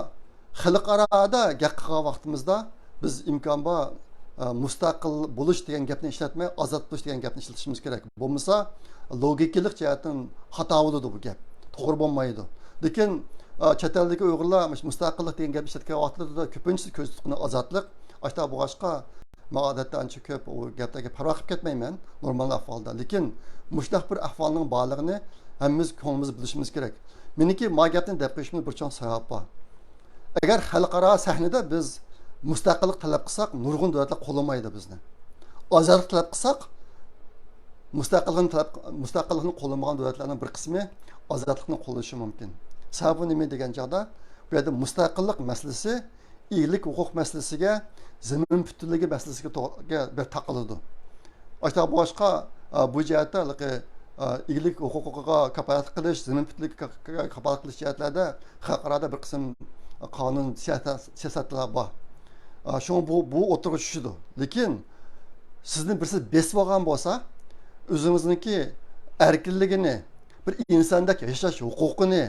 خەلقئارادا گەپ قىلغان ۋاقتىمىزدا بىز ئىمكان بار، ئە، مۇستەقىل بولۇش دېگەن گەپنى ئىشلەتمەي، ئازاد بولۇش دېگەن گەپنى ئىشلىتىشىمىز كېرەك. بولمىسا، لوگىكىلىق جەھەتتىن خاتا بولىدۇ بۇ گەپ. توغرا بولمايدۇ. لېكىن، ئە، چەت ئەلدىكى ئۇيغۇرلار مۇش-، مۇستەقىللىق دېگەن گەپنى ئىشلەتكەن ۋاقتىدا كۆپىنچىسى كۆز تۇتقىنى ئازادلىق. ئاشتا بولغاچقا، مەن ئادەتتە ئانچە كۆپ ئۇ گەپلەرگە پەرۋا قىلىپ كەتمەيمەن، نورمال ئەھۋالدا. لېكىن مۇشۇنداق بىر ئەھۋالنىڭ بارلىقىنى ھەممىمىز كۆڭلىمىزدە بىلىشىمىز كېرەك. مېنىڭكى ما گەپنى دەپ قېلىشىمدا بىر چوڭ سەۋەب بار. ئەگەر خەلقئارا سەھنىدە بىز مۇستەقىللىق تەلەپ قىلساق، نۇرغۇن دۆلەتلەر قوللىمايدۇ بىزنى. ئازادلىق تەلەپ قىلساق، مۇستەقىللىقنى تەلەپ، مۇستەقىللىقنى قوللىمىغان دۆلەتلەرنىڭ بىر قىسمى ئازادلىقنى قوللىشى مۇمكىن. سەۋەبى نېمە دېگەن چاغدا، بۇ يەردە مۇستەقىللىق مەسىلىسى ئىگىلىك ھوقۇق مەسىلىسىگە، زېمىن پۈتۈنلۈكى مەسىلىسىگە تو-، بىر تاقىلىدۇ. ئاشۇنداق بولغاچقا، ئا، بۇ جەھەتتە ھېلىقى، ئا، ئىگىلىك ھوقۇقىغا كاپالەتلىك قىلىش، زېمىن پۈتۈنلۈكىگە کا-، كاپالەتلىك قىلىش جەھەتلەردە خەلقئارادا بىر قىسىم قانۇن سىياسەت-، سىياسەتلەر بار. ئا، شۇڭا بۇ، بۇ ئوتتۇرىغا چۈشىدۇ. لېكىن سىزنى بىرسى بېسىپ ئالغان بولسا، ئۆزىڭىزنىڭكى ئەركىنلىكىنى، بىر ئىنساندەك ياشاش ھوقۇقىنى،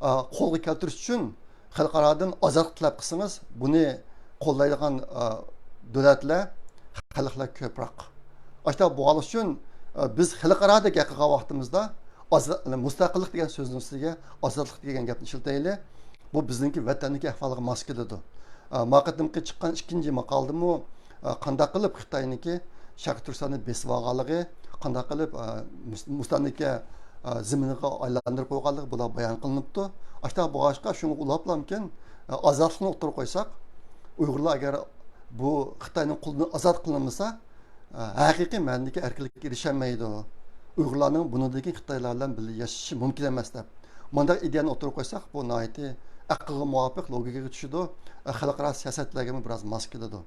ئا، قولغا كەلتۈرۈش ئۈچۈن خەلقئارادىن ئازادلىق تەلەپ قىلسىڭىز، بۇنى قوللايدىغان، ئا، دۆلەتلەر، خەلقلەر كۆپرەك. ئاشۇنداق بولغانلىقى ئۈچۈن، ئا، بىز خەلقئارادەك گەپ قىلغان ۋاقتىمىزدا، ئازا-، مۇستەقىللىق دېگەن سۆزنىڭ ئۈستىگە ئازادلىق دېگەن گەپنى ئىشلىتەيلى. بۇ بىزنىڭكى ۋەتەندىكى ئەھۋالغا ماس كېلىدۇ. ئا، ما قېتىمقى چىققان ئىككىنچى ماقالىدىمۇ، ئا، قانداق قىلىپ خىتاينىڭكى شەرقىي تۈركىستاننى بېسىپ ئالغانلىقى، قانداق قىلىپ، ئا، مۇس-، مۇستەملىكە، ئا، زېمىنىغا ئايلاندۇرۇپ قويغانلىقى بۇلار بايان قىلىنىپتۇ. ئاشۇنداق بولغاچقا، شۇڭا ئۇلاپلامكىن، ئا، ئازادلىقنى ئوتتۇرىغا قويساق، ئۇيغۇرلار ئەگەر بۇ خىتاينىڭ قولىدىن ئازاد قىلىنمىسا، ئا، ھەقىقىي مەنىدىكى ئەركىنلىككە ئېرىشەلمەيدۇ. ئۇيغۇرلارنىڭ بۇنىڭدىن كېيىن خىتايلار بىلەن بىللە ياشىشى مۇمكىن ئەمەس دەپ. مۇنداق ئىدىيەنى ئوتتۇرىغا قويساق، بۇ ناھايىتى ئەقىلگە مۇۋاپىق، لوگىكىغا چۈشىدۇ، خەلقئارا سىياسەتلەرگىمۇ بىراز ماس كېلىدۇ.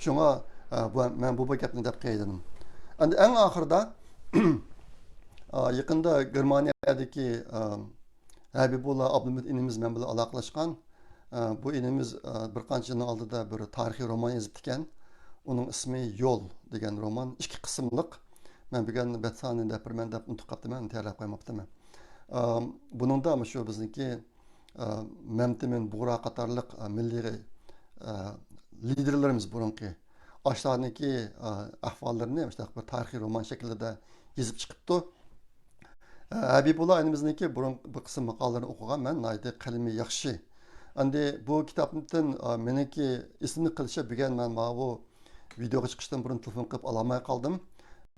شۇڭا، بۇ، مەن بۇ، بۇ گەپنى دەپ قوياي دېدىم. ئەمدى ئەڭ ئاخىرىدا، يېقىندا گېرمانىيەدىكى، ھەبىبۇللا ئابلىمىت ئىنىمىز مەن بىلەن ئالاقىلەشكەن. بۇ ئىنىمىز، بىر قانچە يىلنىڭ ئالدىدا بىر تارىخىي رومان يېزىپتىكەن. ئۇنىڭ ئىسمى يول دېگەن رومان، ئىككى قىسىملىق. مەن بۈگۈن بەت سانىنى دەپ بېرىمەن دەپ ئۇنتۇپ قاپتىمەن، تەييارلاپ قويماپتىمەن. ئا، بۇنىڭدا مۇشۇ بىزنىڭكى، ئا، مەمتىمىن، بۇغرا قاتارلىق، ئا، مىللىي، ئا، لىدېرلىرىمىز بۇرۇنقى ئاشۇلارنىڭكى، ئا، ئەھۋاللىرىنى مۇشۇنداق بىر تارىخىي رومان شەكلىدە يېزىپ چىقىپتۇ. ئا، ھەبىبۇللا ئىنىمىزنىڭكى بۇرۇن بىر قىسىم ماقالىلىرىنى ئوقۇغان مەن، ناھايىتى قەلىمى ياخشى. ئەمدى بۇ كىتابتىن، ئا، مېنىڭكى ئېسىمدە قېلىشى، بۈگۈن مەن ماۋۇ ۋىدېئوغا چىقىشتىن بۇرۇن تېلېفون قىلىپ ئالالماي قالدىم.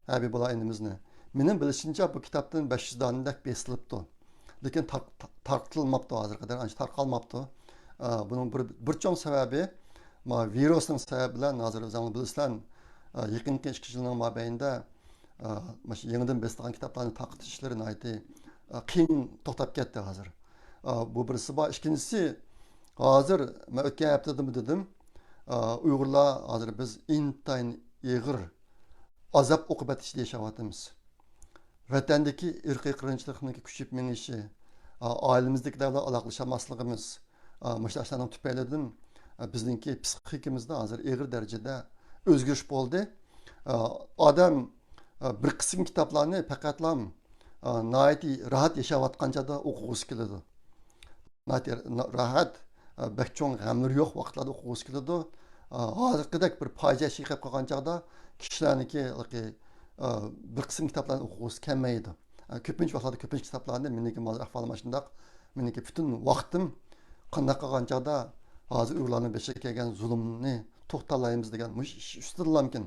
ھەبىبۇللا ئىنىمىزنى. مېنىڭ بىلىشىمچە، بۇ كىتابتىن بەش يۈز دانىدەك بېسىلىپتۇ. لېكىن تار-، تارقىتىلماپتۇ، ھازىرغا قەدەر ئانچە تارقالماپتۇ. ئا، بۇنىڭ بىر، بىر چوڭ سەۋەبى، ما، ۋىرۇسنىڭ سەۋەبى بىلەن، ھازىر ئۆزۈڭلار بىلىسىلەر، ئا، يېقىنقى ئىككى يىلنىڭ مابەينىدە، ئا، مۇشۇ يېڭىدىن بېسىلغان كىتابلارنى تارقىتىش ئىشلىرى ناھايىتى، ئا، قىيىن توختاپ كەتتى ھازىر. ئا، بۇ بىرسى بار. ئىككىنچىسى، ھازىر مەن ئۆتكەن ھەپتىدىمۇ دېدىم، ئا، ئۇيغۇرلار ھازىر بىز ئىنتايىن ئېغىر ئازاب ئوقۇبەت ئىچىدە ياشاۋاتىمىز. ۋەتەندىكى ئىرقىي قىرغىنچىلىقنىڭكى كۈچىيىپ مېڭىشى، ئا، ئائىلىمىزدىكىلەر بىلەن ئالاقىلىشالماسلىقىمىز، ئا، مۇشۇ ئاشۇلارنىڭ تۈپەيلىدىن، ئا، بىزنىڭكى پسىخىكىمىزدا ھازىر ئېغىر دەرىجىدە ئۆزگىرىش بولدى. ئا، ئادەم، ئا، بىر قىسىم كىتابلارنى پەقەتلا، ئا، ناھايىتى راھەت ياشاۋاتقان چاغدا ئوقۇغۇسى كېلىدۇ. ناھايىتى راھەت، بەك چوڭ غەملىرى يوق ۋاقىتلاردا ئوقۇغۇسى كېلىدۇ. ھازىرقىدەك بىر پاجىئە ئىچىگە كىرىپ قالغان چاغدا كىشىلەرنىڭكى، بىر قىسىم كىتابلارنى ئوقۇغۇسى كەلمەيدۇ. كۆپىنچە ۋاقىتلاردا كۆپىنچە كىتابلارنى، مېنىڭكى ھازىر ئەھۋالىم ئاشۇنداق، مېنىڭكى پۈتۈن ۋاقتىم قانداق قىلغان چاغدا ھازىر ئۇيغۇرلارنىڭ بېشىغا كەلگەن زۇلۇمنى توختىتالايمىز دېگەن مۇشۇ ئىش ئۈستىدىلامكىن.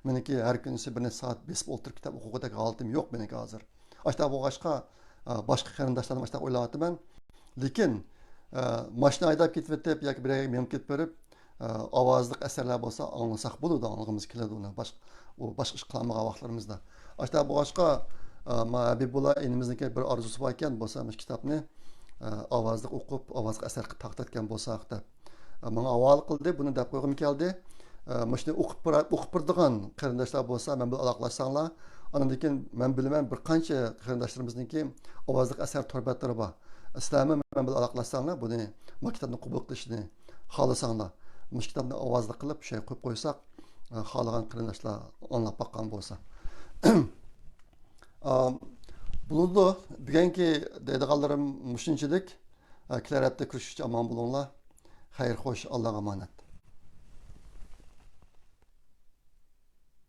مېنىڭكى ھەر كۈنسى بىر نەچچە سائەت بېسىپ ئولتۇرۇپ كىتاب ئوقۇغۇدەك ھالىتىم يوق مېنىڭكى ھازىر. ئاشۇنداق بولغاچقا، ئا، باشقا قېرىنداشلارمۇ ئاشۇنداق ئويلاۋاتىمەن. لېكىن، ئا، ماشىنا ھەيدەپ كېتىۋېتىپ ياكى بىر يەرگە مېڭىپ كېتىپ بېرىپ، ئا، ئاۋازلىق ئەسەرلەر بولسا ئاڭلىساق بولىدۇ، ئاڭلىغۇمىز كېلىدۇ ئۇنى. باشقا، ئۇ باشقا ئىش قىلالمىغان ۋاقىتلىرىمىزدا. ئاشۇنداق بولغاچقا، ئا، ما ھەبىبۇللا ئىنىمىزنىڭكى بىر ئارزۇسى بار ئىكەن، بولسا مۇشۇ كىتابنى، ئا، ئاۋازلىق ئوقۇپ، ئاۋازلىق ئەسەر قىلىپ تارقىتىدىغان بولساق دەپ. ماڭا ھاۋالە قىلدى، بۇنى دەپ قويغۇم كەلدى. مۇشۇنى ئوقۇپ بارا-، ئوقۇپ بېرىدىغان قېرىنداشلار بولسا، مەن بىلەن ئالاقىلاشساڭلار. ئاندىن كېيىن مەن بىلىمەن، بىر قانچە قېرىنداشلىرىمىزنىڭكى ئاۋازلىق ئەسەر تور بەتلىرى بار. سىلەرمۇ مەن بىلەن ئالاقىلاشساڭلار، بۇنى، ما كىتابنى قوبۇل قىلىشنى خالىساڭلار، مۇشۇ كىتابنى ئاۋازلىق قىلىپ شۇ يەرگە قويۇپ قويساق، خالىغان قېرىنداشلار ئاڭلاپ باققان بولسا. ئا، بولىدۇ. بۈگۈنكى دەيدىغانلىرىم مۇشۇنچىلىك. ئا، كېلەر ھەپتە كۆرۈشكىچە ئامان بولۇڭلار. خەير خوش، ئاللاغا ئامانەت.